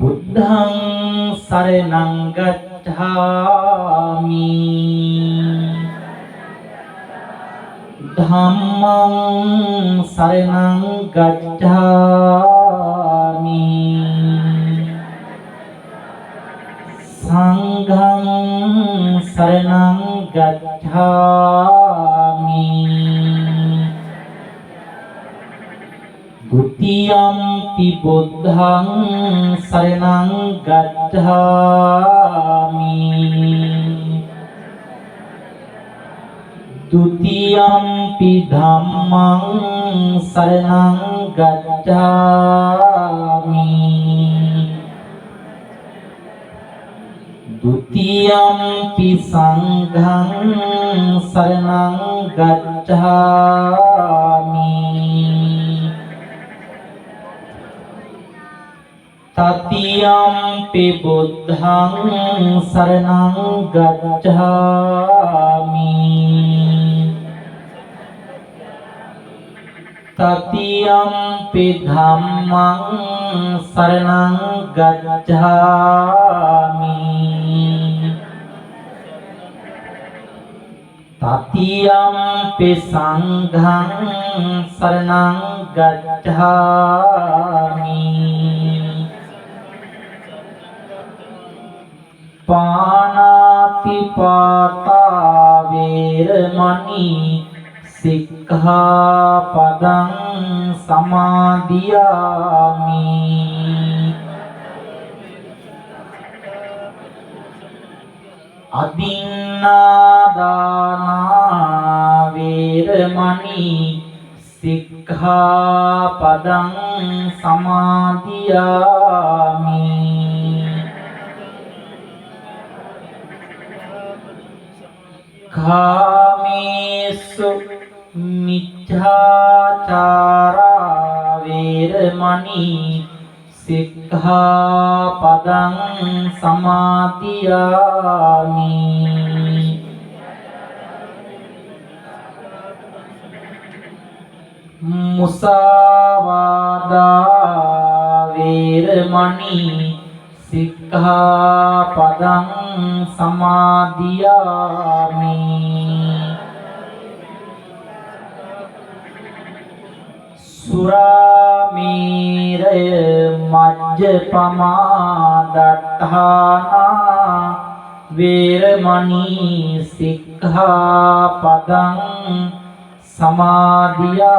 බුද්ධං සරණං ගච්ඡාමි. ධම්මං සරණං ගච්ඡාමි. සංඝං සරණං ගච්ඡාමි. ဒ ුතියම්පි බුද්ධං සරණං ගච්ඡාමි. ဒ ුතියම්පි ධම්මං සරණං ගච්ඡාමි. ဒ ුතියම්පි සංඝං සරණං ගච්ඡාමි. තතියම්පි බුද්ධං සරණං ගච්ඡාමි. තතියම්පි ධම්මං සරණං ගච්ඡාමි. තතියම්පි සංඝං සරණං ගච්ඡාමි. පාණාති පාතා වේරමණී සික්ඛාපදං සමාදියාමි. අදින්නාදානා වේරමණී සික්ඛාපදං සමාදියාමි. කාමේසු මිච්ඡාචාරා වේරමණී සික්ඛාපදං සමාදියාමි. මුසාවාදා වේරමණී සික්ඛාපදං සමාදියාමි. සුරාමේරය මජ්ජපමා දට්ඨානා වේරමණී සික්ඛාපදං සමාදියාමි.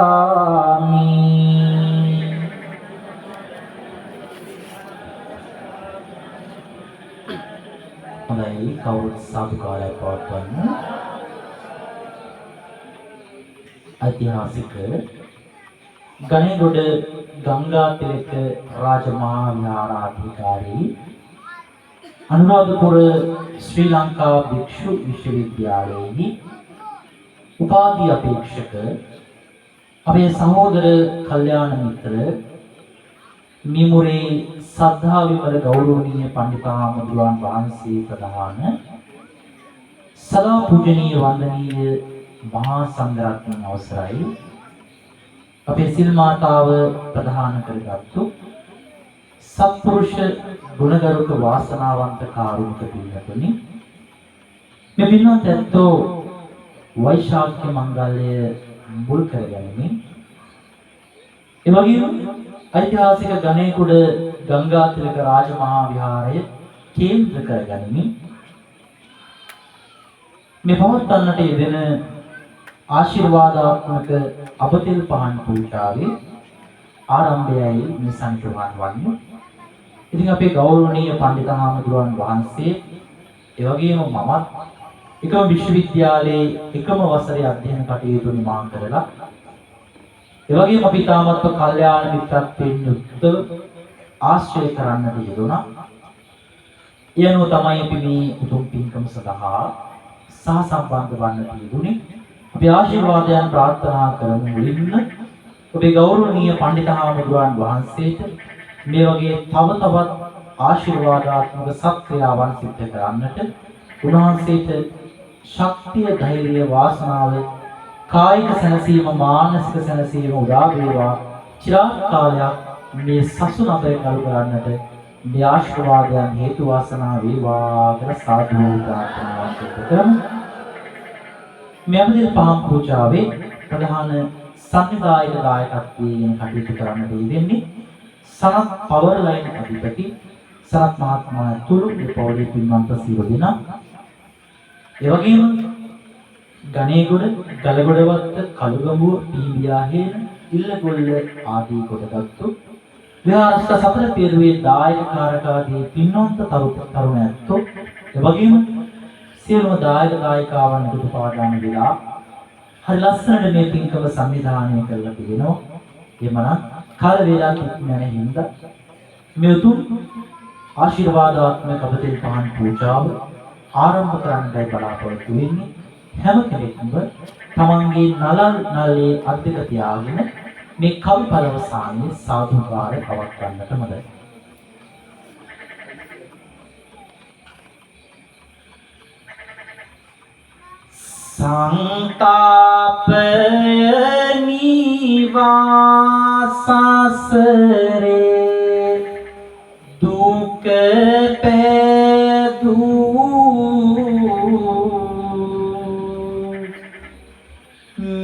හොඳයි, කවුරුත් සාදුකාරයක් පවත්වන්න. ඓතිහාසික ගණේගොඩ ගංගාතිලක රාජමහා විහාරාධිකාරී අනුරාධපුර ශ්‍රී ලංකා භික්ෂු විශ්වවිද්‍යාලයේ උපාධි අපේක්ෂක අපේ සහෝදර කල්යාණ මිත්‍ර මිමුරේ සද්ධා විමල ගෞරවනීය පණ්ඩිත හාමුදුරුවන් වහන්සේ ප්‍රධාන සදා පූජනීය වන්දනීය මහා සංඝරත්නයන් අවසරයි. අපේ සිල් මාතාව ප්‍රධාන කරගත්තු සත්පුරුෂ ගුණගරුක වාසනාවන්ත කාරුණික පින්වතුනි, මේ පින්වත් ඇත්තෝ වෛශාඛ්‍ය මංගල්‍ය මුල් කරගනිමින් ඒ වගේම ඓතිහාසික ගණේකුඩ ගංගාතිලක රාජමහා විහාරය කේන්ද්‍ර කරගනිමින් මේ පවත්වන්නට යෙදෙන ආශිර්වාදාත්මක අබතෙල් පහන් පූජාවේ ආරම්භයයි මේ සංකල්පයන් වන්නේ. ඉතින් අපේ ගෞරවනීය පණ්ඩිත හාමුදුරුවන් වහන්සේ ඒ වගේම මමත් එකම විශ්වවිද්‍යාලයේ එකම වසරේ අධ්‍යයන කටයුතු නිමා කරලා ඒ වගේම අපි තාමත්ව කල්යාණ මිත්‍රත්වයෙන් යුක්තව ආශ්‍රය කරන්නට යෙදුණා. ඒ අනුව තමයි අපි මේ උතුම් පින්කම සඳහා සහ සම්බන්ධ වන්නට යෙදුනේ. අපි ආශිර්වාදයන් ප්‍රාර්ථනා කරමු මුලින්ම ඔබේ ගෞරවනීය පණ්ඩිත හාමුදුරුවන් වහන්සේට මේ වගේ තව තවත් ආශිර්වාදාත්මක සත්ක්‍රියාවන් සිද්ධ කරන්නට උන්වහන්සේට ශක්තිය, ධෛර්යය, වාසනාව, කායික සැනසීම, මානසික සැනසීම උදා වේවා. චිරාත් කාලයක් මේ සසුන අපේ කරු කරන්නට මේ ආශිර්වාදයන් හේතු වාසනා වේවා කියලා සාදු ප්‍රාර්ථනාවක් සිදු කරමු. මේ අබතිල් පහන් පූජාවේ ප්‍රධාන සංවිධායක දායකත්වයෙන් කටයුතු කරන්නට යෙදෙන්නේ සනත් පවර් ලයින් අධිපති සනත් මහත්මයා ඇතුළු මේ පවුලේ පින්වන්ත සියලු දෙනා. ඒ වගේම ගණේගොඩ, ගලගොඩවත්ත, කළුගඹුව, පීඹියාහේන, ඉල්ලගොල්ල ආදී කොටගත්තු විහාරස්ථ සතර පෙරුවේ දායක කාරකාදී පින්වන්ත තරුණ ඇත්තෝ, ඒ වගේම සියලුම දායක දායිකාවන් එකතු පාදාන වෙලා හරි ලස්සනට මේ පින්කම සංවිධානය කරලා තිබෙනවා. එමනම් කාල වේලාවක් ඉක්ම යන හින්දා මේ උතුම් ආශිර්වාදාත්මක අපතේ පහන් පූජාව ආරම්භ කරන්නයි බලාපොරොත්තු වෙන්නේ. හැම කෙනෙක්ම තමන්ගේ නලල් නලේ අත් දෙක තියාගෙන මේ කවි පළවසානයේ සාදුකාරය පවත්වන්නට මදයි. සංතාපය නිවා සසරේ දුක පැදූ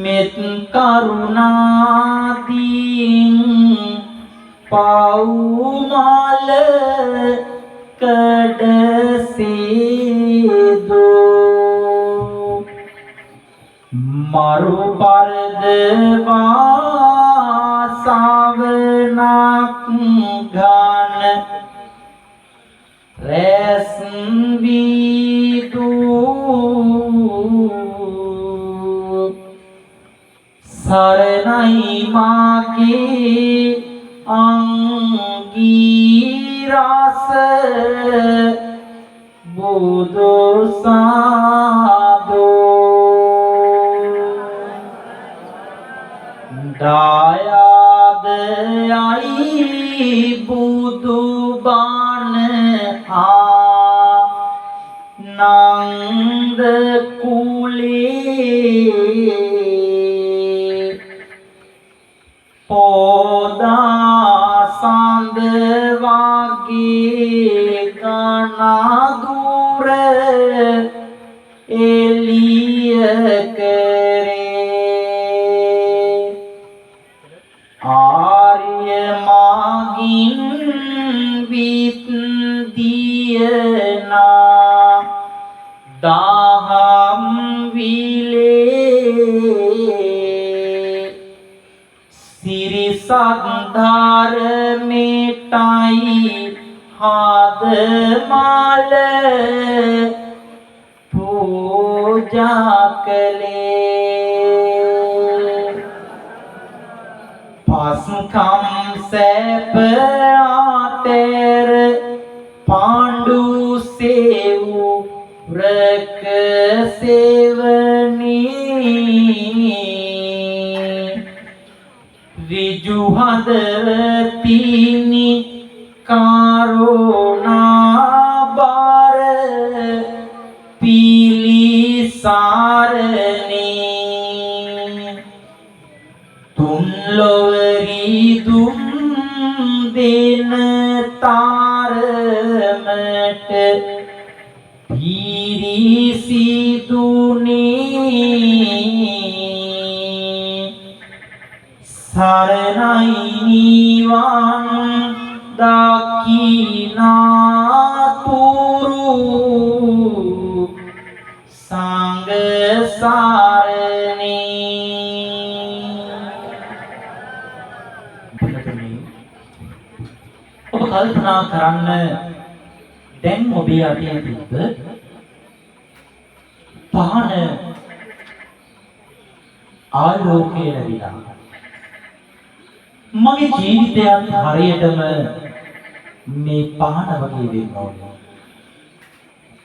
මෙත් කරුණාදීන් පව්මල කඩසේදෝ මරු පරදවා සවනක් ගාන රැස් වීදු සරණයි මාගේ අංගී රස බුදු සාදු දායාද අයි බුදු බණ ආනන්ද කුලේ පොදා සඳ වගේ ගණ දුර එළිය කරේ ආර්ය මාගින් විත් දියනා දහම් විලේ සිරිසත් ධර්මෙටයි හදමල පූජා කළේ පස්කම් සැප ආතෙර පාණ්ඩු සේව් රක සේවනී ඍජු හදවතිනි කරුණා බාර පිලිසරණේ තුන් ලොවරි දුම් දෙන තරමට පිරිසිදුනේ සරණයි නිවන් දකිනා තුරු සංඝ සරණේ. ඔබ කල්පනා කරන්න, දැන් ඔබේ අතේ තිබ්බ පහන ආලෝකය ලැබිලා මගේ ජීවිතයත් හරියටම මේ පහන වගේ වෙන්න ඕනේ.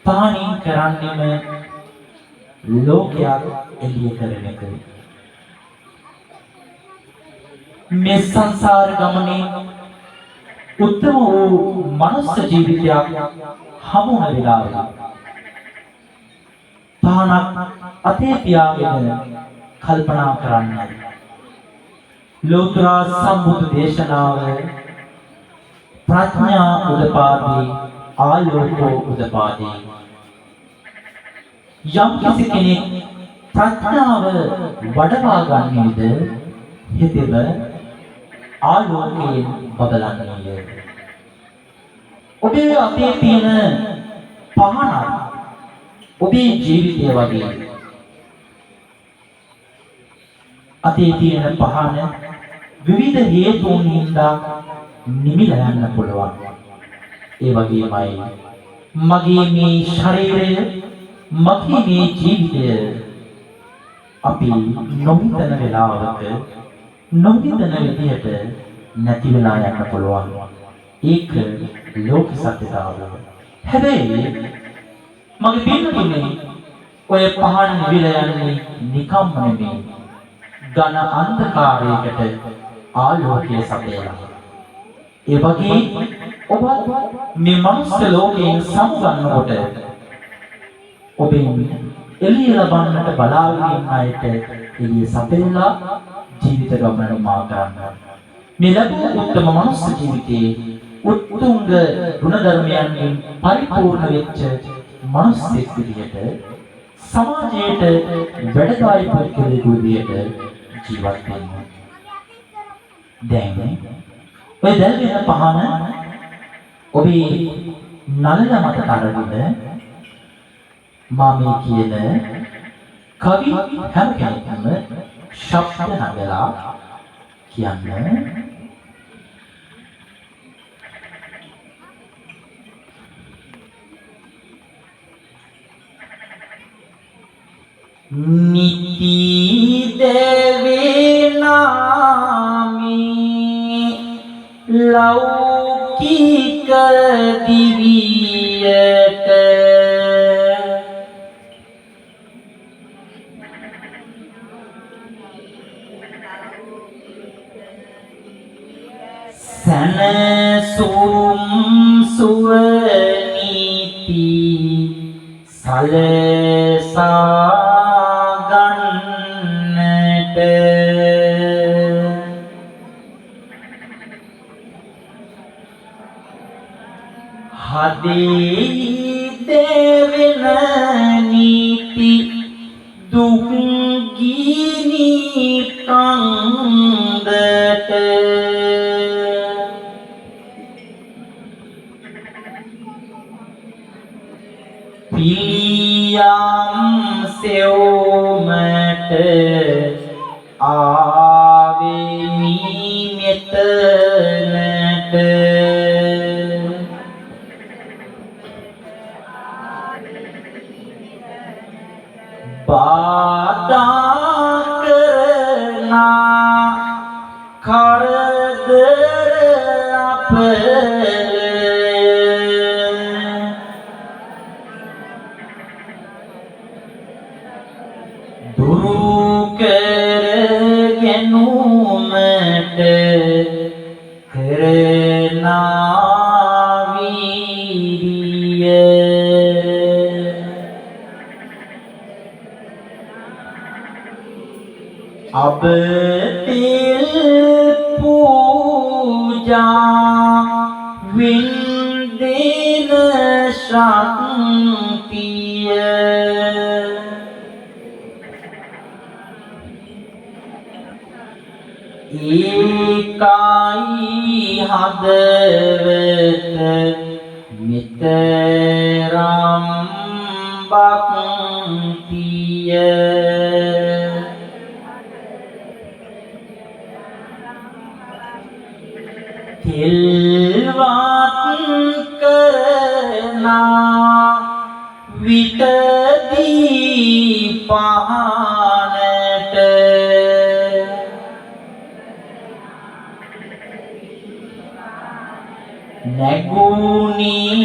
පහනින් කරන්නෙම ලෝකයක් එළිය කරන එක. මේ සංසාර ගමනේ උත්තම වූ මනුස්ස ජීවිතයක් හමු වුණ වෙලාවක පහනක් අතේ තියාගෙන කල්පනා කරන්නයි. ලෝතර සම්බුදු දේශනාව ප්‍රඥා උදපාදී ආලෝකෝ උදපාදී. යම් කිසි කෙනෙක් ප්‍රඥාව වඩවා ගන්නේද හිතෙම ආලෝකයෙන් බබලන්නේය. ඔබේ අතේ තියෙන පහනක් ඔබේ ජීවිතය වගේ. අතේ තියෙන පහන විවිධ හේතුන් හින්දා නිමිලා යන්න පුළුවන්. ඒ වගේමයි මගේ මේ ශරීරය, මගේ මේ ජීවිතය අපි නොහිතන වෙලාවක නොහිතන විදිහට නැති වෙලා යන්න පුළුවන්. ඒක ලෝක සත්‍යතාවය. හැබැයි මගේ පින්තුනේ, ඔය පහන නිවිලා යන්නේ නිකම්ම නෙමෙයි. ඝන අන්ධකාරයකට ආලෝකය සපයලා. ඒ වගේ ඔබ මේ මනුස්ස ලෝකයෙන් සමුගන්නකොට ඔබෙන් එළිය ලබන්නට බලාගෙන ඉන්න අයට එළිය සපයලා ජීවිත ගමන මා කරන්න. මේ ලැබූ උත්තම මනුස්ස ජීවිතයේ උත්තුංග ගුණධර්මයන්ගෙන් පරිපූර්ණ වෙච්ච මනුස්සෙක් විදිහට සමාජයට වැඩදායී පුද්ගලයෙකු විදිහට ජීවත් වෙන්න. දැන් ඔය දැල් වෙන පහන ඔබේ නළල මතට අරගෙන මා මේ කියන කවි හැම කෙනෙක්ම ශබ්ද නගලා කියන්න. නිති දෙවනාමි ලෞකික දිවියට සැනසුම් සුව නීති සලසා ගන්නට හදේ දෙවෙන නීති දුක් ගිනි කන්දට පිළියම් සෙවුමට ආවෙමි මෙතනට. බාධා කරනා කරදර අපලය දුරු කර ගැනුමට කරනා වීරිය අබ තෙල් පූජා වින්දින ශක්තිය ඒකයි හදවත මෙතරම් භක්තිය. තෙල්වත් කරනා විටදී පහනට නැගුණී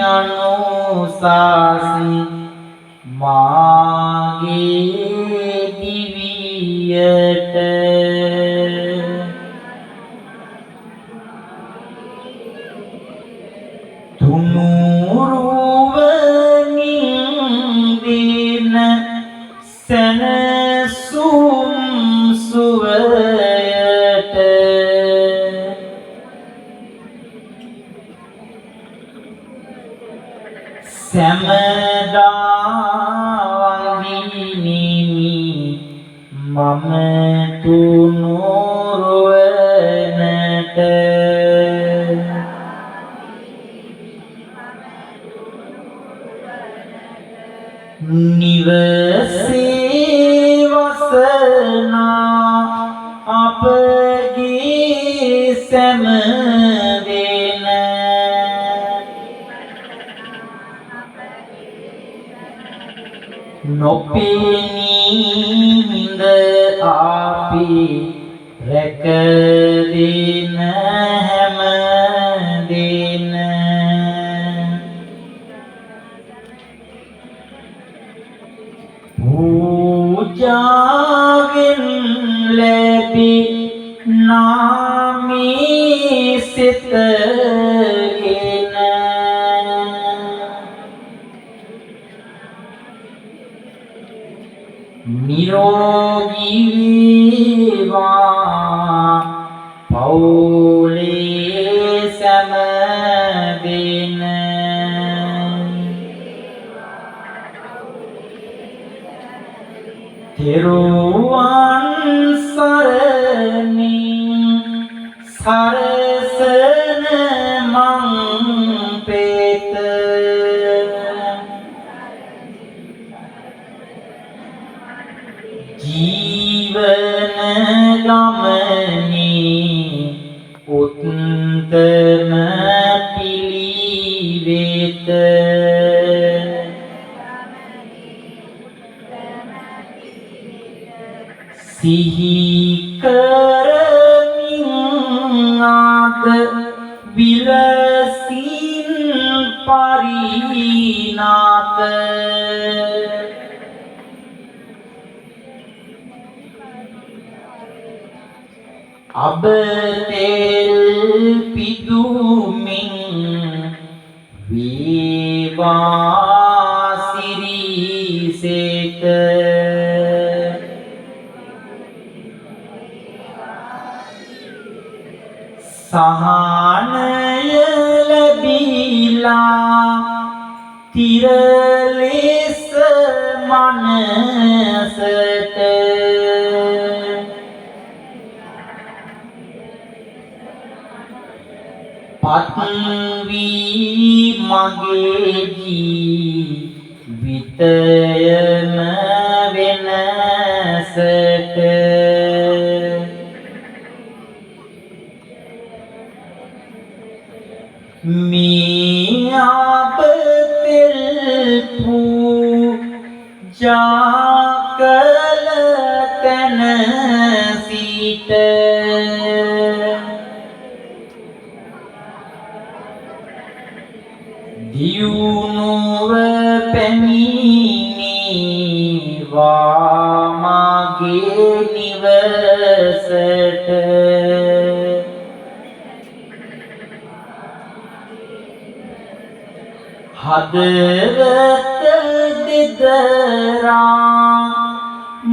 අනුසස් මාගේ දිවියට. තුනුරුවනින් දින සැනසුම් සුවයට සැමදා වඳිනිමි මම තුනුරුවනට. නිවසේ වසනා අපගේ සැම දෙන නොපෙනී හිඳ අපි රැක දෙන හැම දින පූජාවෙන් ලැබි නාමී සිතගෙන නිරෝගී වේවා පවුලේ සැම දෙන. තෙරුවන් සරණින් සරසන මං පෙත ජීවන ගමනේ උත්තම පිළිවෙත සිහි කරමින් ආද විලසින් පරිණාත අබ තෙල් පිදුමින් වේවා සිරිසෙත. සහනය ලැබිලා තිර ලෙස මනසට පත් වී මගේ ජීවිතයම වෙනසට මේ අප තෙල් පූජා කළ තැන සිට දියුණුව පැමිණේවා මගේ නිවසට. හදවත දෙදරා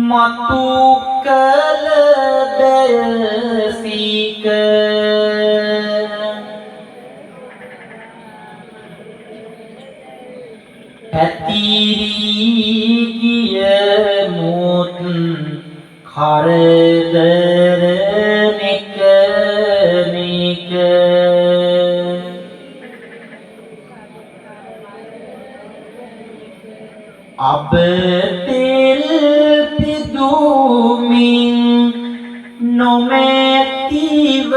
මතු කළ බැයසික පැතිරී ගිය මුත් කරදර මෙක මෙක අබ තෙල් පිදුමින් නොමැතිව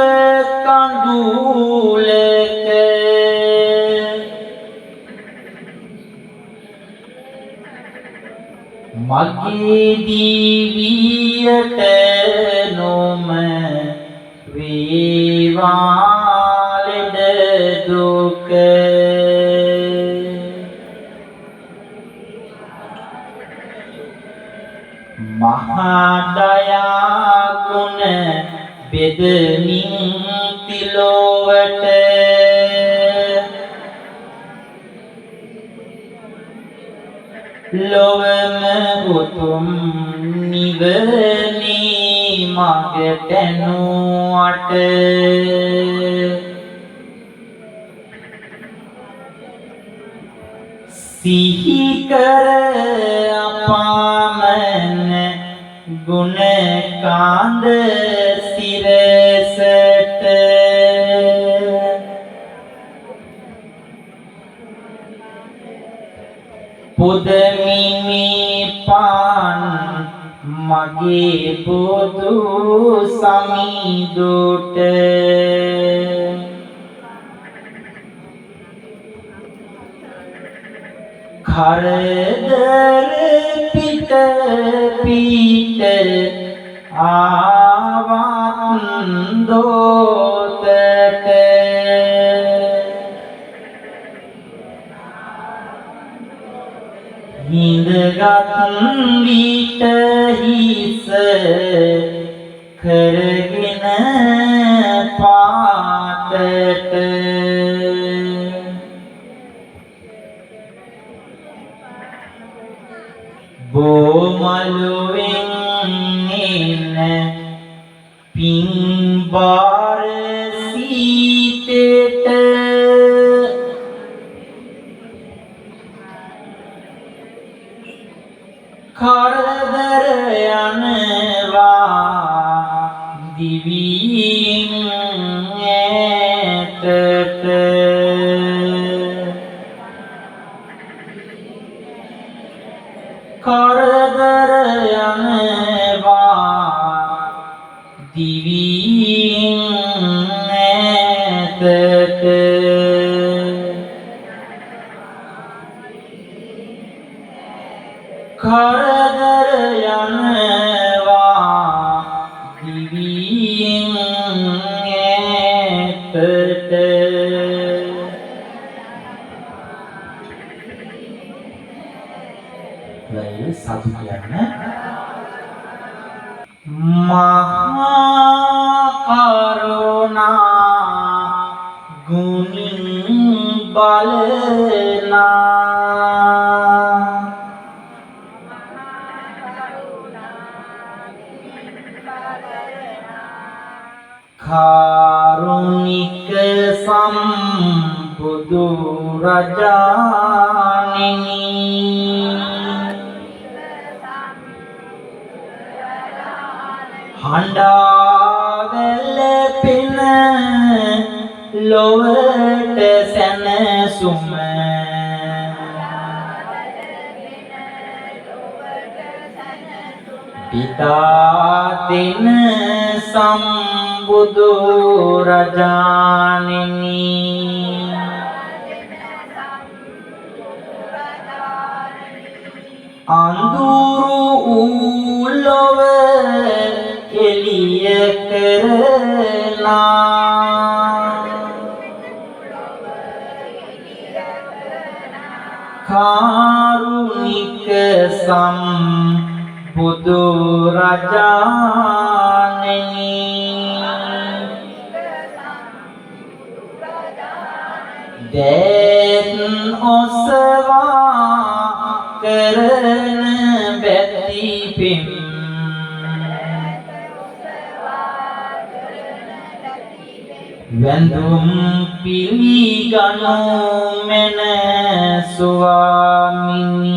කඳුලක මගේ දිවියට නොම වේවා ලෙඩ දුක. මහා දයා ගුණ බෙදමින් තිලොවට ලොවම උතුම් නිවනේ මග පෙනුවට සිහි කර අපාමන ගුණ කාන්ද සිරසට පුදමි මේ පාන් මගේ බුදු සමිඳුට කරදර පිට පිට ආවත් දෝතට හිඳගත් විට හිස කරගෙන පාතට බෝමලුවෙන් එන පින්බාර සීතෙට කරදර යනවා දිවීන් ඈතට කරදර යනවා දිවීන් ඈතට කරදර යනවා දිවීන් ඈතට. හොඳයි, සතු කියන්න. මහා කරුණා ගුණින් බලනා කාරුණික සම්බුදු රජාණෙනි හඬා වැළපෙන ලොවට සැනසුම පිතා දෙන සම්බුදු රජාණෙනි අඳුරු වූ ලොව එළිය කරනා කාරුණික සම්බුදු රජාණෙනි දෑත් ඔසවා කරන බැති පෙම් වැඳුම් පිළිගනු මැන ස්වාමිනී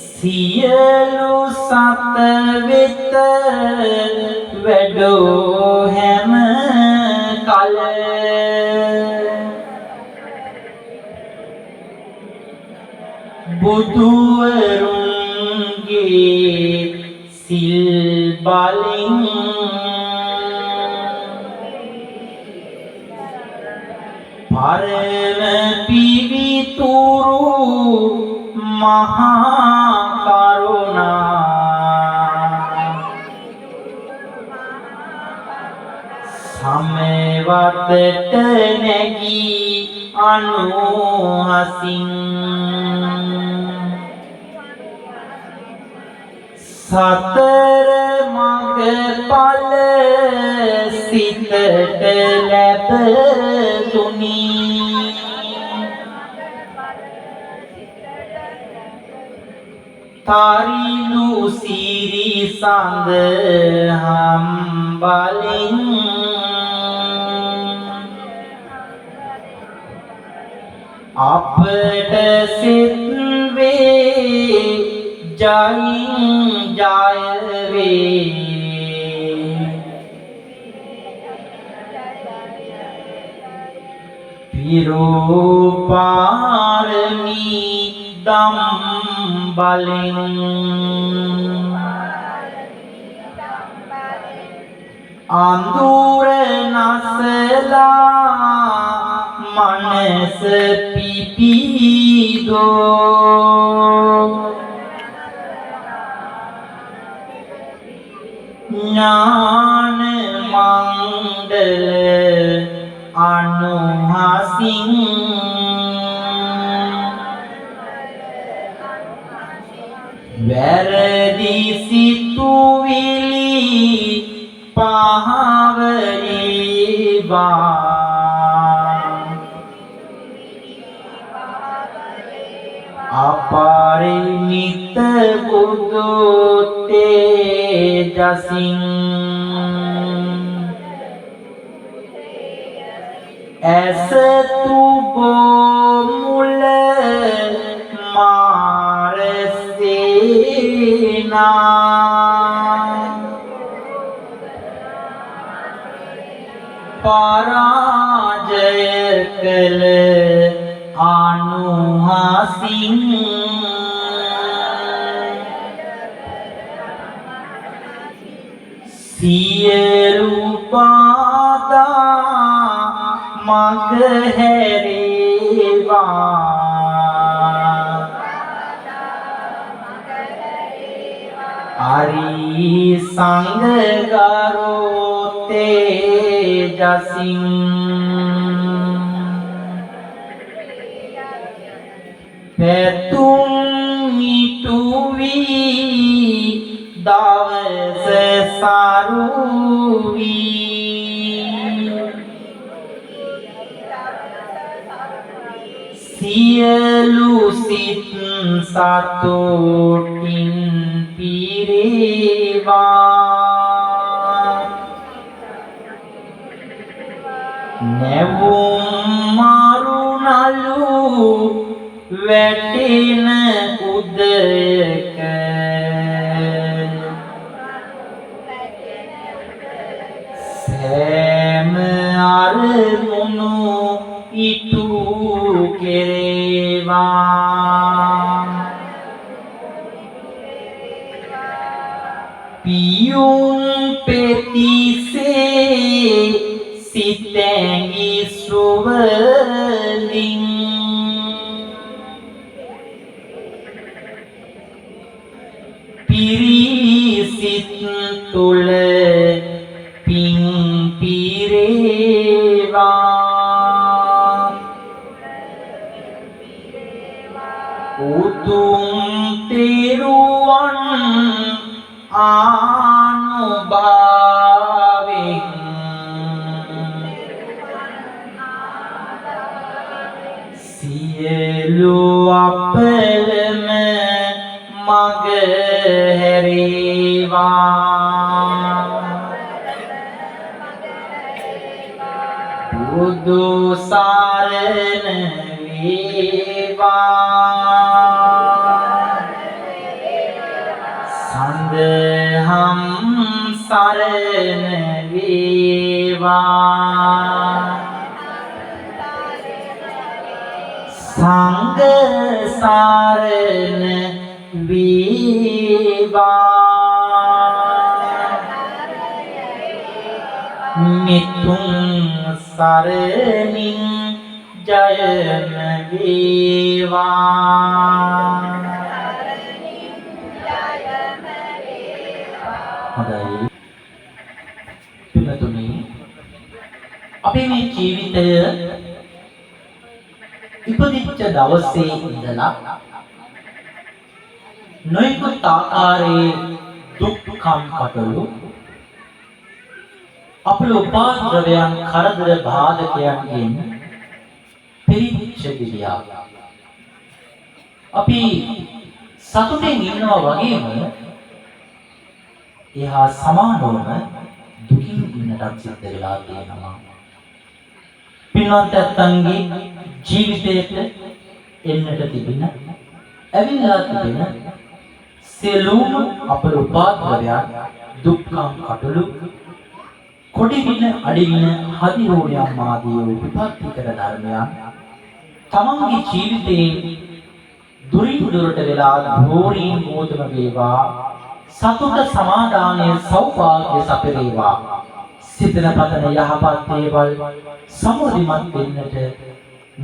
සියලු සත වෙත වැඩෝ හැම කල බුදුවරුන්ගේ සිල් බලෙන් පරම පිවිතුරු මහා කරුණා සමවතට නැගී අනුහසින් සතර මඟ ඵල සිතට ලැබතුනි තරිලු සිරි සඳ හම්බලින් අපට සිත් වේ ජයින් ජය වේ. පිරෝපාරමී දම් බලෙන් අඳුර නසලා මනස පිපිදෝ ඥාන මණ්ඩල අනුහසින් වැරදි සිතුවිලි පහව ඒවා අපරිමිත බුදු තේජසින් ඇසතු බොමුල මාරසේනා පරාජය කළ අනුහසින් සියලු බාධා මග හැරේවා අරි සංඝගරෝ තේජසින් පැතුම් මිටු වී දවස සරු වී සියලු සිත් සතුටින් පිරේවා නැවුම් මරුණලු වැටෙන උදයක සෑම අරමුණු ඉටු කෙරේවා පියුම් පෙතිසේ සිතැඟි සුවඳින් පිරි සිත් තුළ පින් පිරේවා උතුම් තෙරුවන් ආනුභාවෙන් සියලු අපලම මග හැරේවා බුදු සරණ වේවා සඳහම් සරණ වේවා සංඝ සරණ වේවා මිතුම් සරණින් ජයම වේවා. හොඳයි පින්වතුනි, අපේ මේ ජීවිතය ඉපදිච්ච දවසේ ඉඳලා නොයෙකුත් ආකාරයේ දුක්ඛම් කටළු අපේ උපද්‍රවයන් කරදර බාධකයන්ගෙන් පිරිච්ච ගියා. අපි සතුටෙන් ඉන්නවා වගේම එහා සමානවම දුකින් ඉන්නටත් සිද්ධ වෙලා තියෙනවා. පින්වත් ඇත්තන්ගේ ජීවිතයට එන්නට තිබෙන ඇවිල්ලා තිබෙන සියලුම අපල උපාද්‍රවයන් දුක්ඛම් කටළු කොඩිවින අඩිවින හදිහෝනියම් ආදී වූ විපත්තිකර ධර්මයන් තමන්ගේ ජීවිතයෙන් දුරින් දුරට වෙලා ධෝරීන් මෝදම වේවා. සතුට සමාදානය සෞභාග්‍ය සපිරේවා. සිතන පතන යහපත් දේවල් සමෘද්ධිමත් වෙන්නට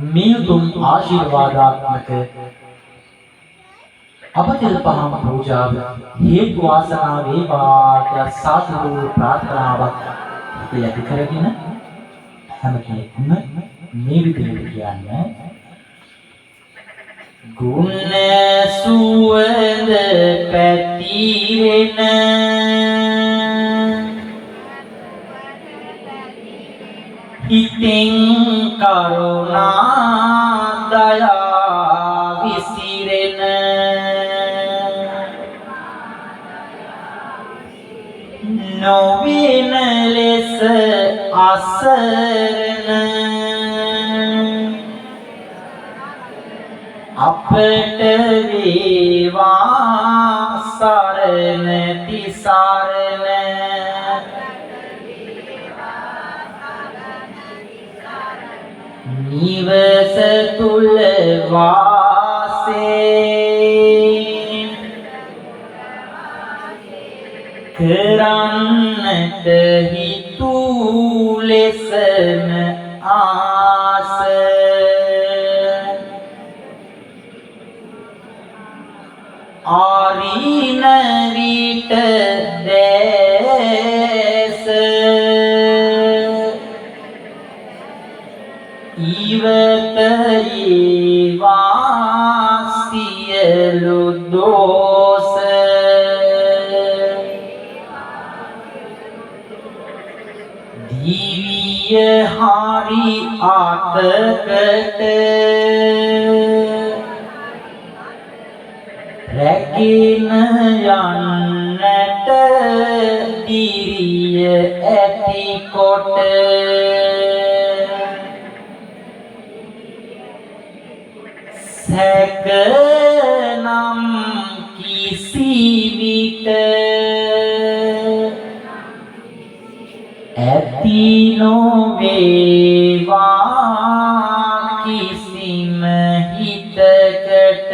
මේ උතුම් ආශිර්වාදාත්මක අපතෙල් පහන් පූජාව හේතු වාසනා වේවා කියලා සාදු ප්‍රාර්ථනාවක් හිතේ ඇති කරගෙන හැම කෙනෙක්ම මේ විදිහට කියන්න. ගුණ සුවඳ පැතිරෙන හිතෙන් කරුණා දයා විසිරෙන නොවන ලෙස අසරණ අපට වේවා සරණ තිසරණ නිවස තුල වාසේ කරන්නට හිතූ ලෙසම ආස ආරීන විට දැස ඉවත ඒවා සියලු දෝෂ දිව්‍ය හරි අතකට රැගෙන යන්නට දිරිය ඇති කොට සැක නම් කිසි විට ඇති නොවේවා කිසිම හිතකට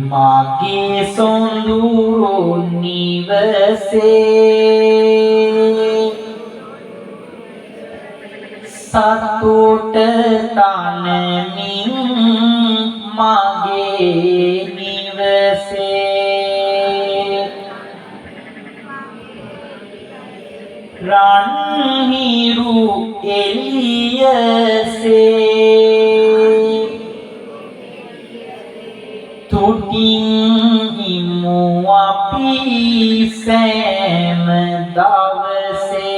මගේ සොඳුරු නිවසේ සතුට තනමින් මගේ නිවසේ රන් හිරු එළියසේ තුටින් ඉමු අපි සෑම දවසේ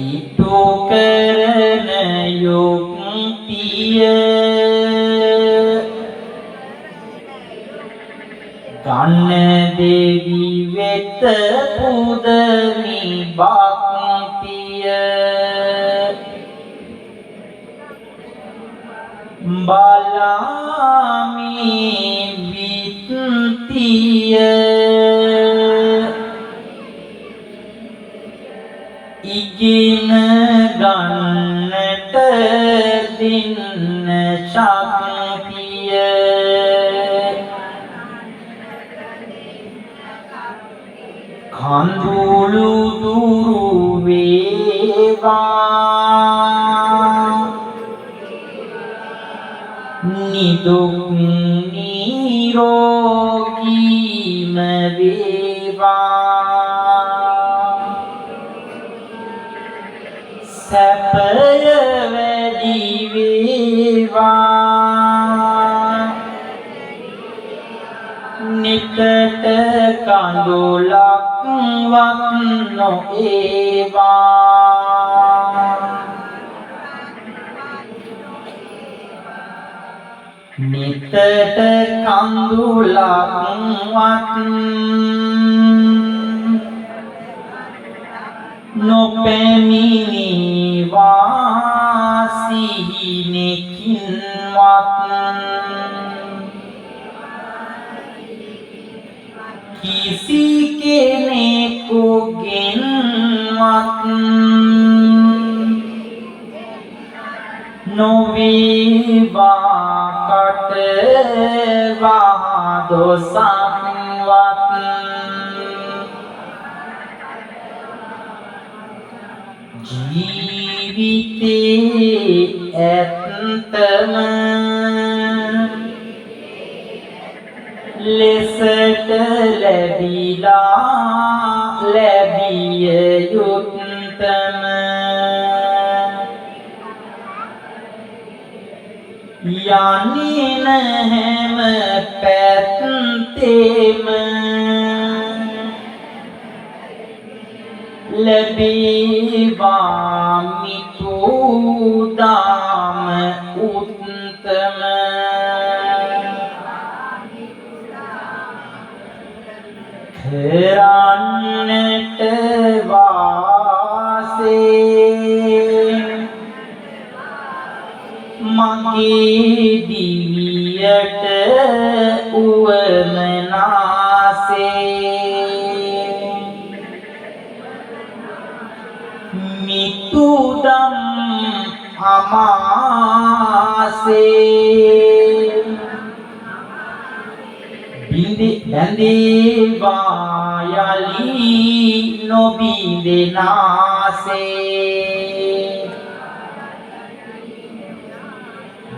ඉටු කරන යුක්තිය ගන්න දෙවි වෙත පුදමි භක්තිය බලාමි විත්තිය ඉගෙන ගන්නට දෙන්න ශක්තිය කඳුළු දුරු වේවා නිදුක් නිරෝගීම වේවා සැපය වැඩි වේවා නිතට කඳුලක් වත් නොඒවා නිතට කඳුලක් වත් නොපැමිණේවා සිහිනකින්වත් කිසි කෙනෙකුගෙන්වත් නොවේවා කටවහ දොසක්වත් ජීවිතේ ඇත්තම ලෙසට ලැබිලා ලැබිය යුත්තම යන්නේ හැම පැත්තෙම ලැබේවා මිතුදාම උත්තම කරන්නට වාසේ මගේ දිවියට උවමනාසේ මිතුදම් අමාසේ බින්දි බැඳේවා යලි නොබින්දෙනාසේ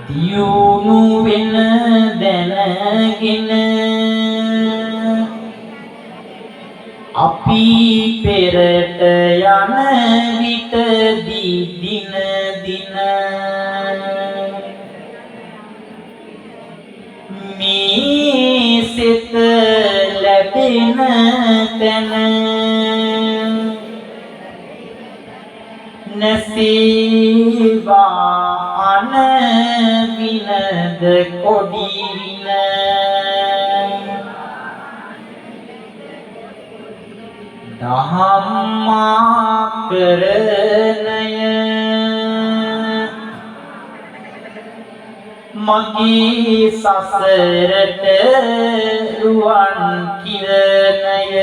දියුණු වෙන දැනගෙන අපි පෙරට යන විටදී දින දින මේ සිත ලැබෙන තැන නැසේවා අන විනද කොඩි වින දහම්මාකරණය මගේ සසරට රුවන් කිරණය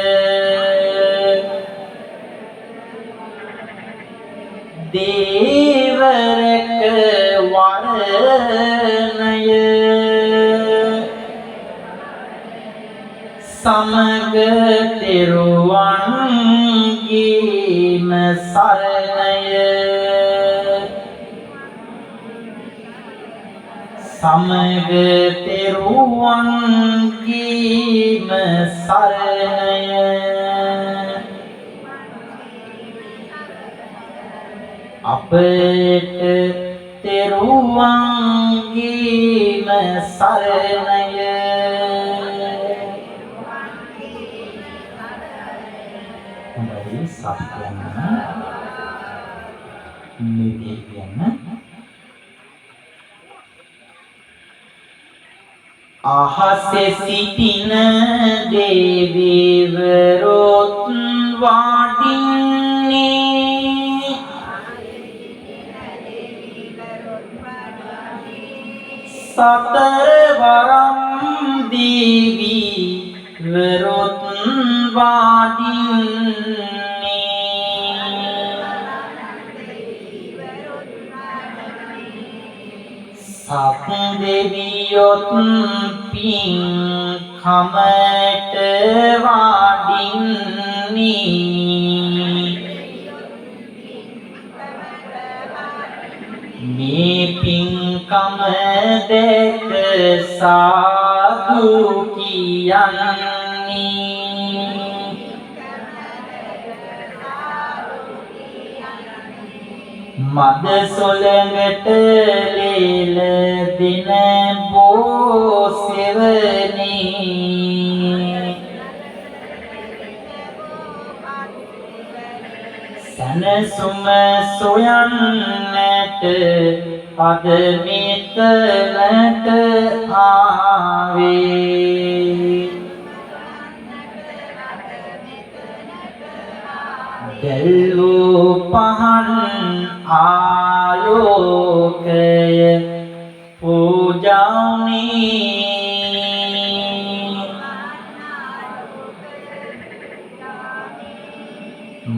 දේවරක වරණය සමග තෙරුවන්ගේම සරණය සමග තෙරුවන්ගේම සරණය අපට තෙරුවන්ගේම සරණය. හොඳයි, සත් කියන්න, මේ විදිහට කියන්න. අහසේ සිටින දෙවිවරුත් වඩින්නේ සතරවරම් දෙවිවරුත් වඩින්නේ සත් දෙවියොත් පින් කමට වඩින්නේ මේ පින්කම දැක සාදු කියන්නේ මද සොළඟට ලේල දින බෝ සෙවණේ සැනසුම සොයන්නට අද මෙතනට ආවේ දැල්වූ ආලෝකය පූජාමි.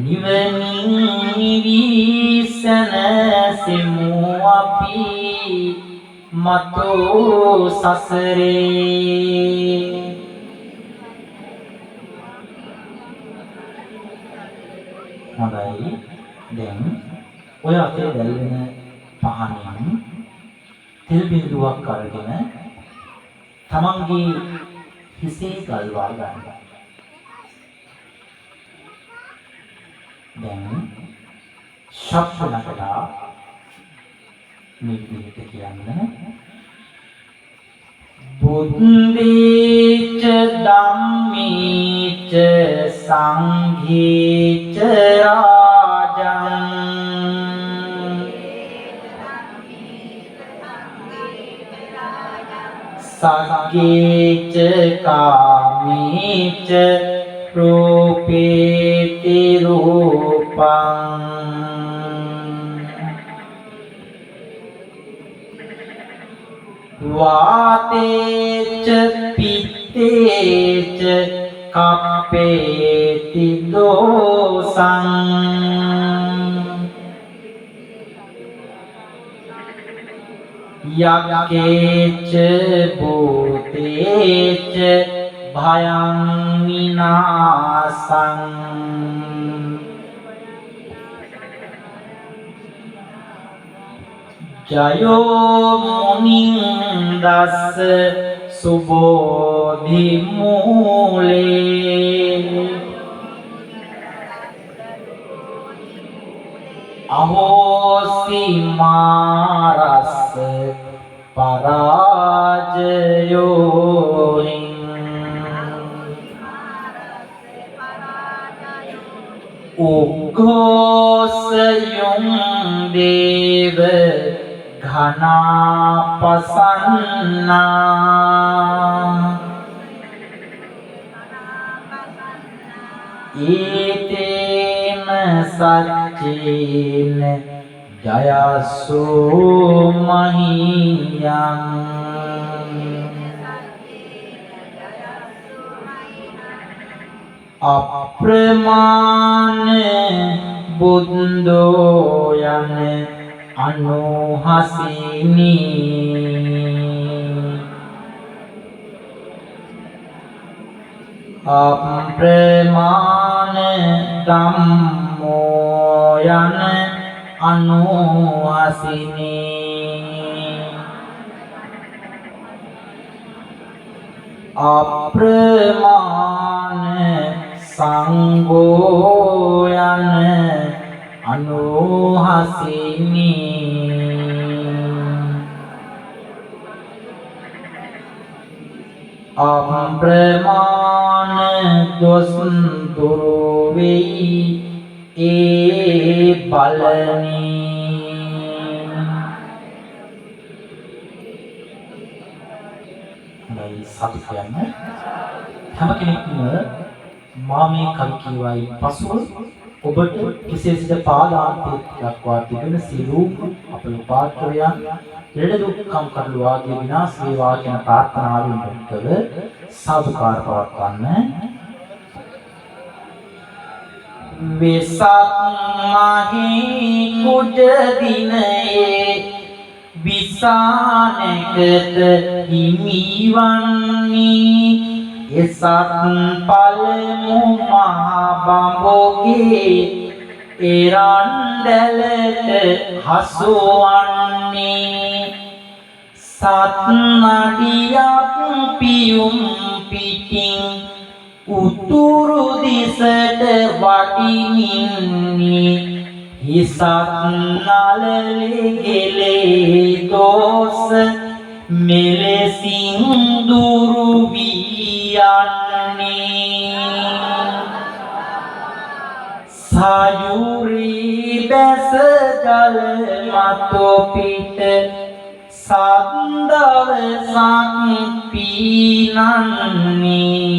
නිවනින් නිවි සැනසෙමු අපි මතු සසරේ. හොඳයි, දැන් ඔය අතේ දැල්වෙන පහනින් තෙල් බිඳුවක් අරගෙන තමන්ගේ හිසේ ගල්වා ගන්න. දැන් ශබ්ද නගලා මේ විදිහට කියන්න. බුද්ධේච ධම්මේච සංඝේච රාජං සග්ගේච කාමේච රූපේති රූපං. වාතේච පිත්තේච කප්පේති දෝසං. යක්කේච භූතේච භයං විනාසං. ජයෝ මුනින්දස්ස සුබෝධි මූලේ. අහෝසි මාරස්ස පරාජයෝහින්. උග්ඝෝසයුම් දේව ඝනාපසන්නා. ඊතේන සච්චේන ජයස්සෝ මහියං. අප්‍රමාණ බුද්ධෝ යන අනුහසිනී. අප්‍රමාණ ධම්මෝ යන අනුහසිනී. අප්‍රමාණ සංඝෝ යන අනුහසිනී. අප්‍රමාණ දොස් දුරු වෙයි ඒ බලනි. හොඳයි, සතු කියන්න. හැම කෙනෙක්ම මා මේ කවි කියවයි පසුව ඔබට කෙසේ සිට පාදාන්තය දක්වා තිබෙන සියලුම අපේ උපාත්‍රයන් ලෙඩ දුක්ඛම් කටළු ආදී විනාශ වේවා කියන ප්‍රාර්ථනාවෙන් යුක්තව සාදුකාර පවත්වන්න. වෙසක් මහී කුජ දිනයේ විසානකත හිමිවන්නේ එසත් පළමු මහ බඹෝගේ එරන්දලට හසුවන්නේ. සත් නදියක් පියුම් පිටින් උතුරු දිසට වඩිමින්නේ. හිසත් නලලේ ගෙලේ දෝස මෙලෙසින් දුරු වී යන්නේ. සයුරී බැස ජල මතු පිට සද්දවසක් පීනන්නේ.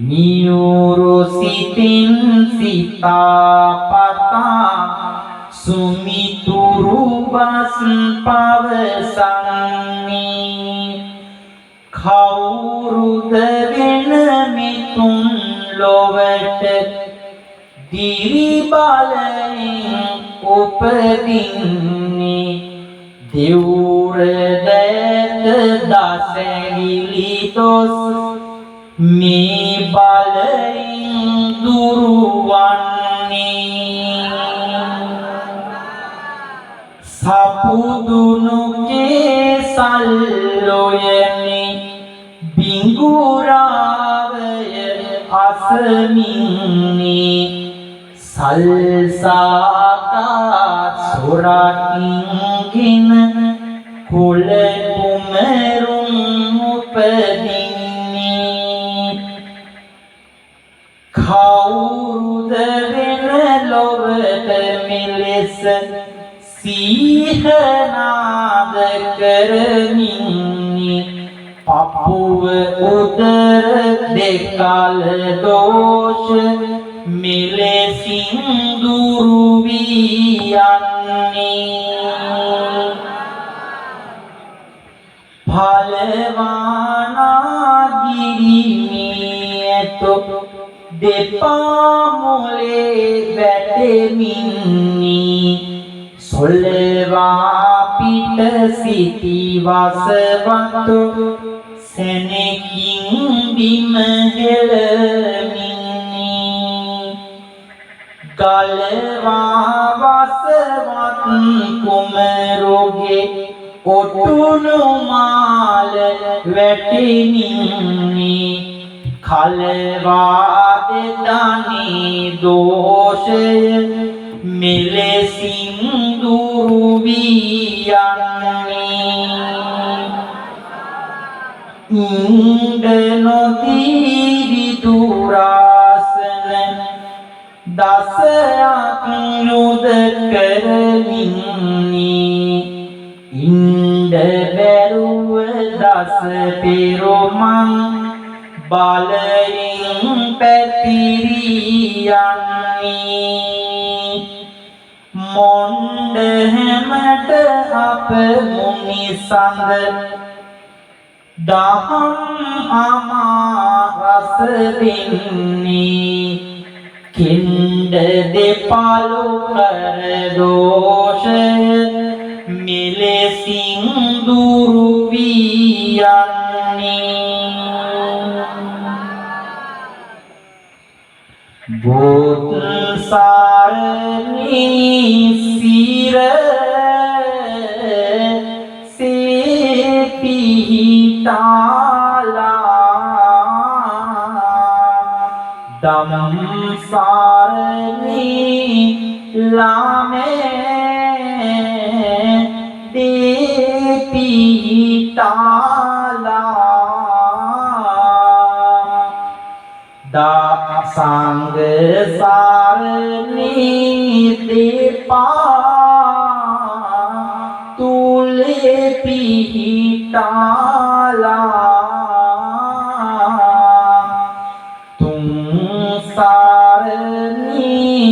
නියුරු සිතින් සිතා පතා සුමිතුරු බස් පවසන්නේ කවුරුද වෙන මිතුන් ලොවට දිරි බලයෙන් උපදින්නේ දෙවුර දෑත දසැඟිලි දොස් මේ බලයෙන් දුරුවන්නේ සපුදුනු කේසල් ලොයනේ බිඟුරාවය අසමින්නේ සල්සාකා සොරකින්ගෙන කුල කුමරුන් උපදින්නේ කවුරුද වෙන ලොවට මෙලෙස සීහනාද කරමින්නේ පපුව උදර දෙකල දෝෂ මෙලෙසින් දුරු වී යන්නේ ඵලවානා ගිරිමේ දෙපා මොලේ වැටෙමින්නේ සොල්වා පිට සිටි වසවතු සෙනකින් බිම හෙළමින්නේ ගලවා වසවත් කුමරුගේ ඔටුනු මාල වැටෙමින්නේ කලවා දෙදනි දෝෂය මෙලෙසින් දුරු වී යන්නේ ඉන්ද නොදී විදුරාසන දසයක් යුද කරමින්නේ ඉන්ද බැරුව දස පෙරුමන් බලයෙන් පැතිරී යන්නේ මොණ්ඩ හැමට අප මුනි සඳ දහම් අමා රස දෙන්නේ කින්ඩ දෙපලු කර දෝෂය මෙලෙසින් දුරු වී යන්නේ බුත් සාරණී සිර සේ පිහිටාලා දම් සාරණී ලාමේ දේ පිහිටාලා දා සංඝ සාරණී දෙපා තුලේ පිහිටාලා තුන් සාරණී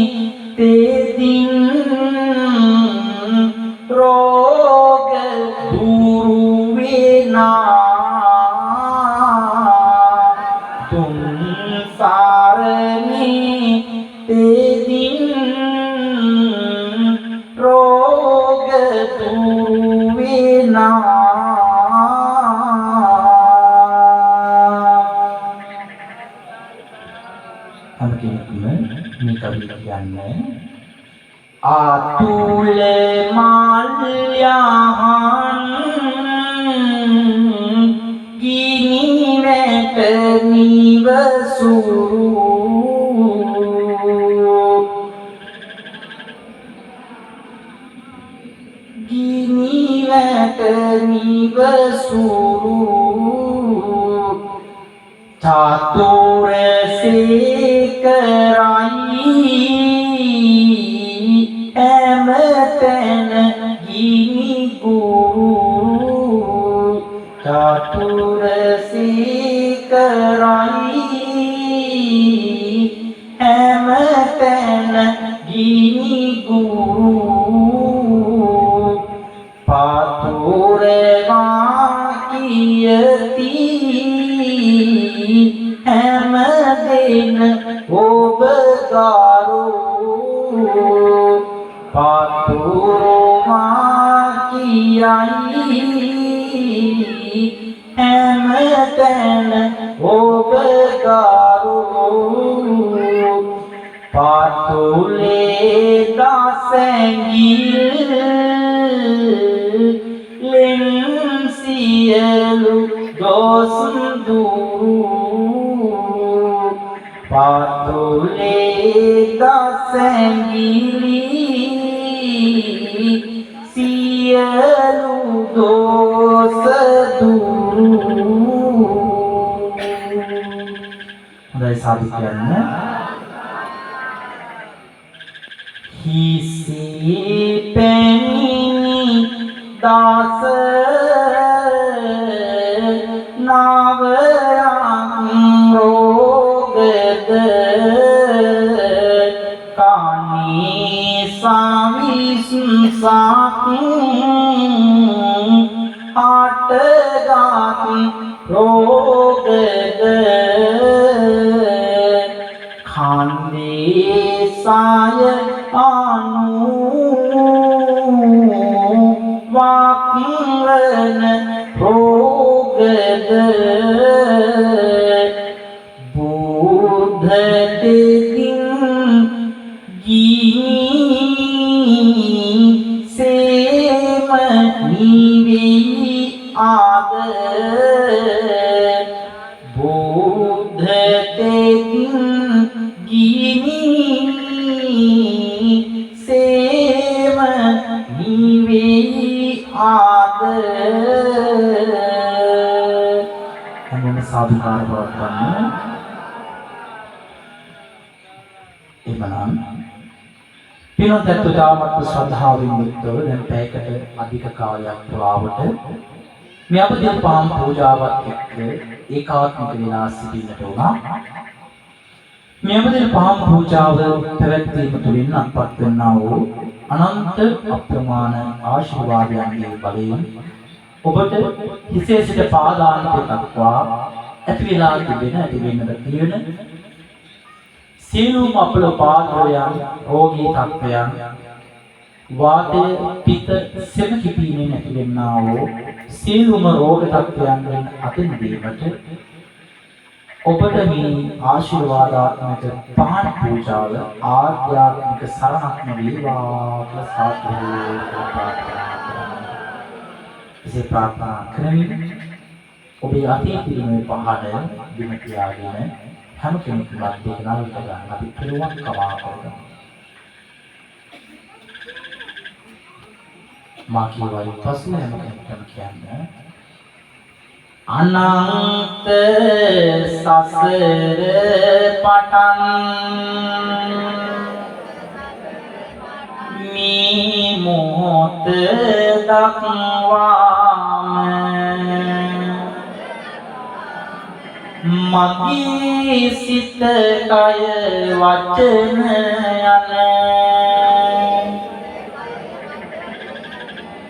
තෙදින් රෝග දුරු වෙනා තුන් සාරණී තෙදින් රෝග දුරු වෙනා. හැම කෙනෙකුම මේ කවිය කියන්නේ ආතුල මාල්‍යහන් ගිනි වැට නිවසුරු ගිනි වැට නිවසුරු චතුර සේකරයි හැමතැන ගිනි ගුරු චතුර සේකරයි හැමතැන ගිනි ගුරු මැන ඔබ ගරු පාතුලේ දසැඟිල්ලෙන් සියලු දොස් දුරු පාතුලේ දසැඟිලි සියලු දොස් දුරු. හොඳයි, සාදු කියන්න. හිසේ පැමිණි දාස නවයක් රෝගද කානී සවිස්සක් හටගත් රෝගද කන්දේ සාය අනු වක්වන රෝගද බුද්ධ තෙතින් ගිනි සේම නිවේ ආද බුද්ධ තෙතින් ගිනි සේම නිවේ ආද. හැමෝම සාදුකාර පවත්වන්න. එහෙමනම් පින්වත් ඇත්තෝ, තාමත් ශ්‍රද්ධාවෙන් යුක්තව දැන් පැයකට අධික කාලයක් පුරාවට මේ අපේ පහන් පූජාවත් එක්ක ඒකාත්මික වෙලා සිටින්නට වුණා. මේ අපේ පහන් පූජාව පැවැත්වීම තුළින් අත්පත් වන්නා වූ අනන්ත අප්‍රමාණ ආශිර්වාදයන්ගේ බලයෙන් ඔබට හිසේ සිට පාදාන්තය දක්වා ඇති වෙලා තිබෙන, ඇති වෙන්නට තියෙන සියලුම අපල උපාද්‍රවයන්, රෝගී තත්ත්වයන්, වාතය, පිත, සෙම කිපීමෙන් ඇතිවෙන්නා වූ සියලුම රෝග තත්ත්වයන්ගෙන් අත මිදීමට ඔබට මේ ආශිර්වාදාත්මක පහන් පූජාව ආධ්‍යාත්මික සරණක්ම වේවා කියලා සාදු කියලා ප්‍රාර්ථනා කරනවා. එසේ ප්‍රාර්ථනා කරමින් ඔබේ අතේ තිබෙන මේ පහන බිම තියාගෙන හැම කෙනෙක්ම අත් දෙක නල්ට ගන්න අපි පිරුවන් කමා කරගමු. මා කියවයි පසු හැම කෙනෙක්ටම කියන්න, අනන්ත සසර පටන් මේ මොහොත දක්වාම මගේ සිත කය වචන යන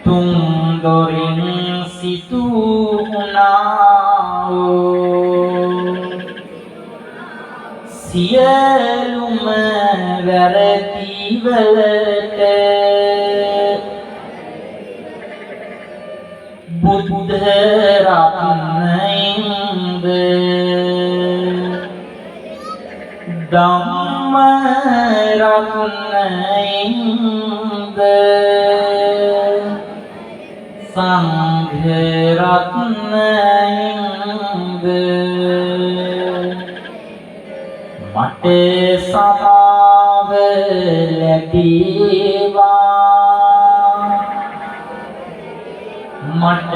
තුන් දොරින් සිතු වුණා වූ සියලුම වැරදි වලට බුද්ධ රත්නයෙන්ද ධම්ම රත්නයෙන්ද සංඝ රත්නයෙන්ද මට සමාව ලැබේවා, මට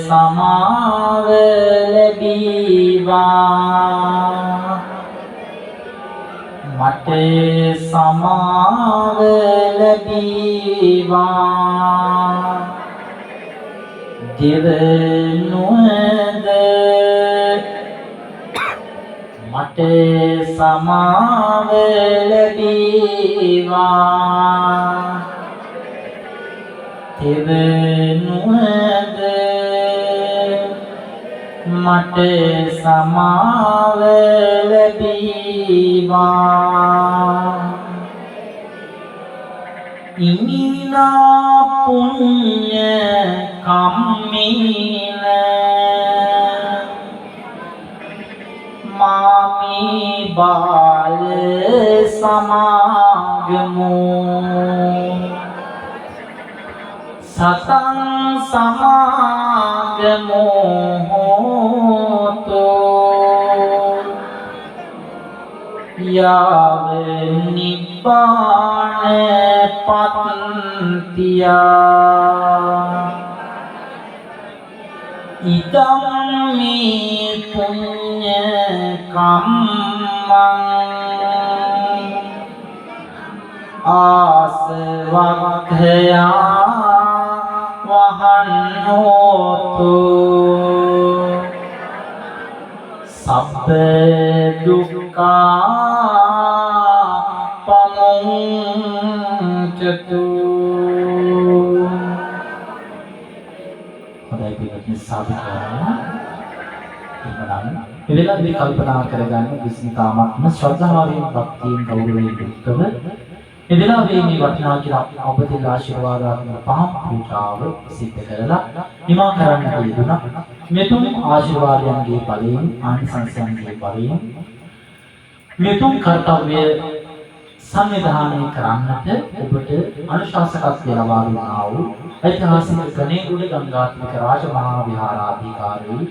සමාව ලැබේවා, මට සමාව ලැබේවා. දෙවනුවද මට සමාව ලැබේවා, තෙවනුවද මට සමාව ලැබේවා. ඉමිනා පුඤ්ඤ කම්මේන මාමේ බාල සමාගමෝ සතං සමාගමෝ හෝතු යාව නිබ්බාන පත්තියා. ඉදම් මේ පුඤ්ඤ කම්මං ආසවක්ඛයා වහන් හෝතු සබ්බ දුක්ඛා පමුංචතු. හොඳයි පින්වත්නි, සාදු කරනවා. එහෙමනම් මේ වෙලාවේදී කල්පනා කරගන්න විස්මිතාමත්ම ශ්‍රද්ධාවෙන්, භක්තියෙන්, ගෞරවයෙන් යුක්තව මේ වෙලාවේ මේ වටිනා කියලා ඔබ දෙල ආශිර්වාදාත්මක පහන් පූජාව සිද්ධ කරලා නිමා කරන්නට යෙදුණා. මෙතුම් ආශිර්වාදයන්ගේ බලයෙන්, ආනිසංසයන්ගේ බලයෙන් මෙතුම් කර්තව්‍ය සංවිධානය කරන්නට ඔබට අනුශාසකත්වය ලබා දුන්නා වූ ඓතිහාසික ගණේගොඩ ගංගාත්මක රාජමහා විහාරාධිකාරී,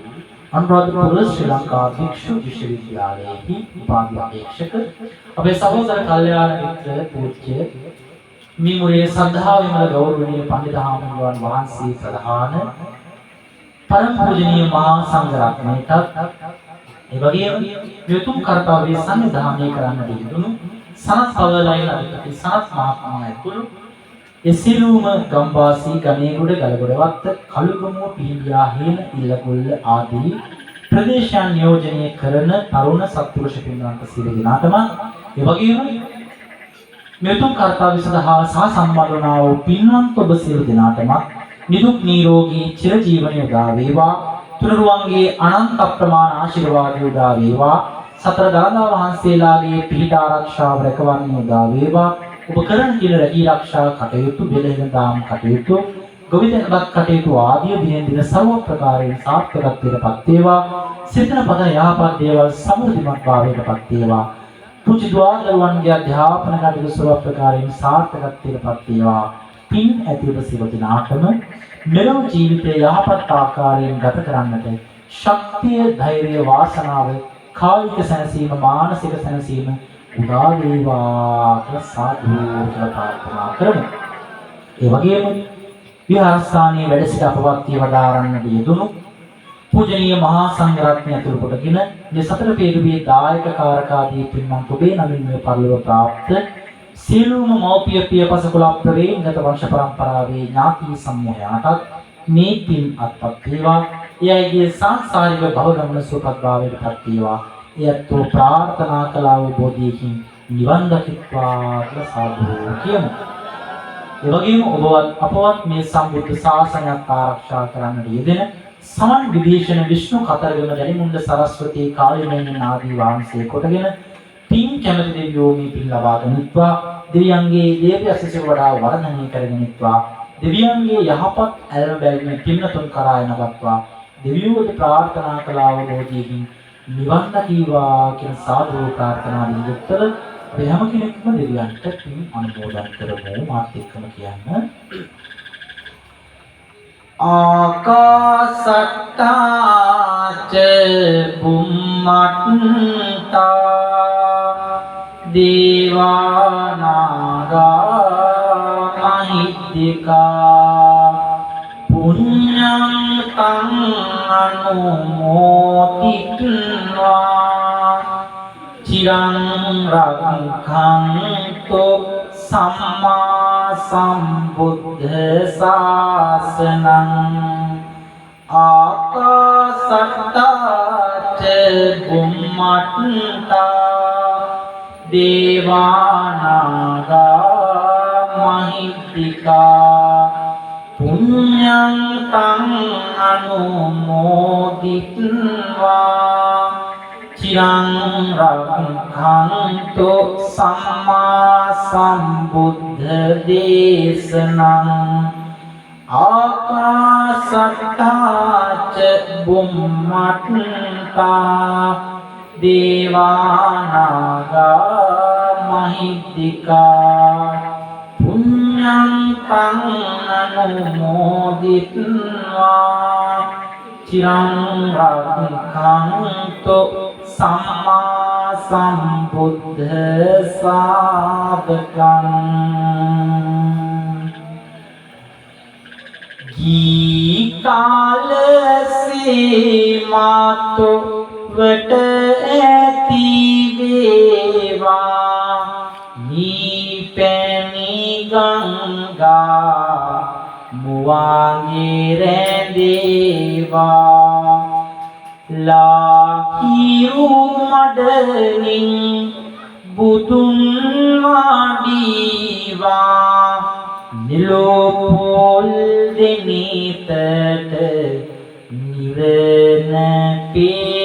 අනුරාධපුර ශ්‍රී ලංකා භික්ෂු විශ්වවිද්‍යාලයේහි උපාධි අපේක්ෂක අපේ සහෝදර කල්යාණ මිත්‍ර පූජ්‍ය මීමුරේ සද්ධා විමල ගෞරවනීය පණ්ඩිත හාමුදුරුවන් වහන්සේ ප්‍රධාන පරම පූජනීය මහා සංඝ රත්නයටත්, ඒ වගේම මේ උතුම් කර්තව්‍ය සංවිධානය කරන්නට යෙදුණු සනත් පවලයින් අධිපති සනත් මහත්මයා ඇතුළු ඒ සියලුම ගම්වාසී ගණේගොඩ, ගලගොඩවත්ත, කළුගමුව, පිහිඹියා, හේන, ඉල්ලගොල්ල ආදී ප්‍රදේශයන් නියෝජනය කරන තරුණ සත්පුරුෂ පින්වන්ත සියලු දෙනාටම, ඒ වගේම මේ උතුම් කර්තව්‍ය සඳහා සහ සම්බන්ධ වුණා වූ පින්වන්ත ඔබ සියලු දෙනාටම නිදුක් නිරෝගී චිරජීවනය උදා වේවා. තුනුරුවන්ගේ අනන්ත අප්‍රමාණ ආශිර්වාද උදා වේවා. සතර දළදා වහන්සේලාගේ පිහිට ආරක්ෂාව රැකවරණය උදා වේවා. ඔබ කරන කියන රැකී ආරක්ෂා කටයුතු, බෙලහෙන දාම් කටයුතු, ගොවිතැන්පත් කටයුතු ආදිය දිනෙන් දින සර්ව ප්‍රකාරයෙන් සාර්ථකත්වයට පත් වේවා. සිතන පතන යහපත් දේවල් සමෘද්ධිමත් භාවයට පත් වේවා. පුංචි දුවා දරුවන්ගේ අධ්‍යාපන කටයුතු සර්ව ප්‍රකාරයෙන් සාර්ථකත්වයට පත් වේවා. පින් ඇති ඔබ සියලු දෙනාටම මෙලොව ජීවිතය යහපත් ආකාරයෙන් ගත කරන්නට ශක්තිය, ධෛර්යය, වාසනාව, කායික සැනසීම, මානසික සැනසීම උදා වේවා කියලා සාදු කියලා ප්‍රාර්ථනා කරමු. ඒ වගේම විහාරස්ථානයේ වැඩ සිට අපවත්තිය වදාරන්නට යෙදුණු පූජනීය මහා සංඝරත්නය ඇතුළු කොටගෙන මේ සතර පේරුවේ දායක කාරකාදී පින්වන්ත ඔබේ නමින් මේ පරලොව ප්‍රාප්ත සියලුම මව්පිය පියපස කුල ප්‍රවේණගත වංශ පරම්පරාවේ ඥාති සමූහයාටත් මේ පින් අත්පත් වේවා. ඒ අයගේ සංසාරික භව ගමන සුවපත් භාවයට පත් වේවා. ඒ අත්ෝ ප්‍රාර්ථනා කළා වූ බෝධියකින් නිවන් දකිත්වා කියලා සාදු කියමු. ඒ වගේම ඔබවත් අපවත් මේ සම්බුද්ධ ශාසනයත් ආරක්ෂා කරන්නට යෙදෙන සමන් විභීෂණ විෂ්ණු කතරගම දැලිමුණ්ඩ සරස්වතී කාලිමේනන් ආදී වහන්සේ කොටගෙන පින් කැමති දෙවියෝ මේ පින් ලබා ගනිත්වා. දෙවියන්ගේ දේව යශස වඩා වර්ධනය කරගනිත්වා. දෙවියන්ගේ යහපත් ඇල්ම බැල්ම පින්නතුන් කරා එනවත්වා. දෙවියෝද ප්‍රාර්ථනා කළා වූ බෝධියකින් නිවන් දකීවා කියන සාදු ප්‍රාර්ථනාවෙන් යුක්තව අපි හැම කෙනෙක්ම දෙවියන්ට පින් අනුමෝදන් කරමු. මාත් එක්කම කියන්න. ආකාසට්ටා ච බුම්මට්ටා දේවා නාග මහිද්దికා පුඤ්ඤං තං අනුමෝදිත්වා චිරං රක්ඛන්තු සම්මා සම්බුද්ධ ශාසනං. ආකාසට්ටා ච බුම්මට්ටා දේවා නාග මහිද්దికා පුඤ්ඤං තං අනුමෝදිත්වා චිරං රක්ඛන්තු සම්මා සම්බුද්ධ දේශනං. ආකාසට්ටා ච බුම්මට්ටා දේවා නාග මහිද්దికා පුඤ්ඤං තං අනුමෝදිත්වා චිරං රක්ඛන්තු සම්මා සම්බුද්ධ ශාවකං. ගී කාල සීමාතු වට ඇති වේවා නීපැණි ගංගා මුවාගේ රැඳේවා ලාහිරු මඩනින් බුදුන් වාඩීවා නිලෝපොල් දෙනිතට නිවන පෙනෙත්වා.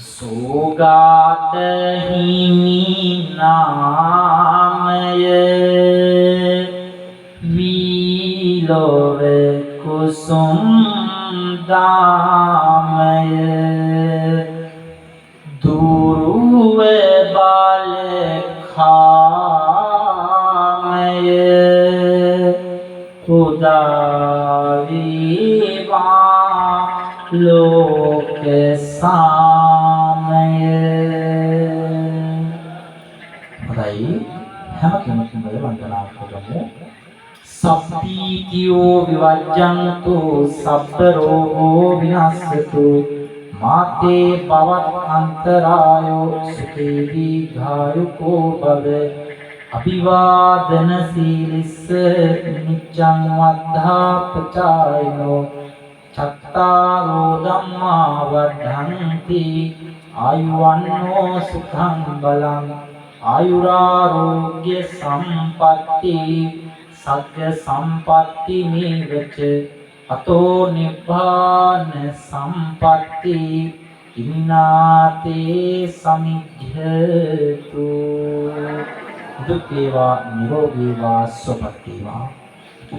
සෝගාත හිමි නාමය වීලොව කුසුම් දාමය දුරුව බල කාමය උදා වේවා ලෝක සාමය. හොඳයි, හැම කෙනෙක්ම වන්දනා කරමු. සබ්බීතියෝ විවජ්ජන්තු සබ්බ රෝගෝ විනස්සතු මාතේ භවත් අන්තරායෝ සුඛී දීඝායුකෝ භව. අභිවාදන සීලිස්ස නිච්ඡං වද්ධාපචායිනෝ චත්තාරෝ ධම්මා වද්ධන්ති ආයුවන්නෝ සුඛං බලං ආයුරාරෝග්‍ය සම්පatti සග්ග සම්පatti මේවච අතෝ නිබ්බාන සම්පatti ඉමිනාතේ සමිජ්ජතු. දුක් වේවා, නිරෝගී වේවා, සුවපත් වේවා.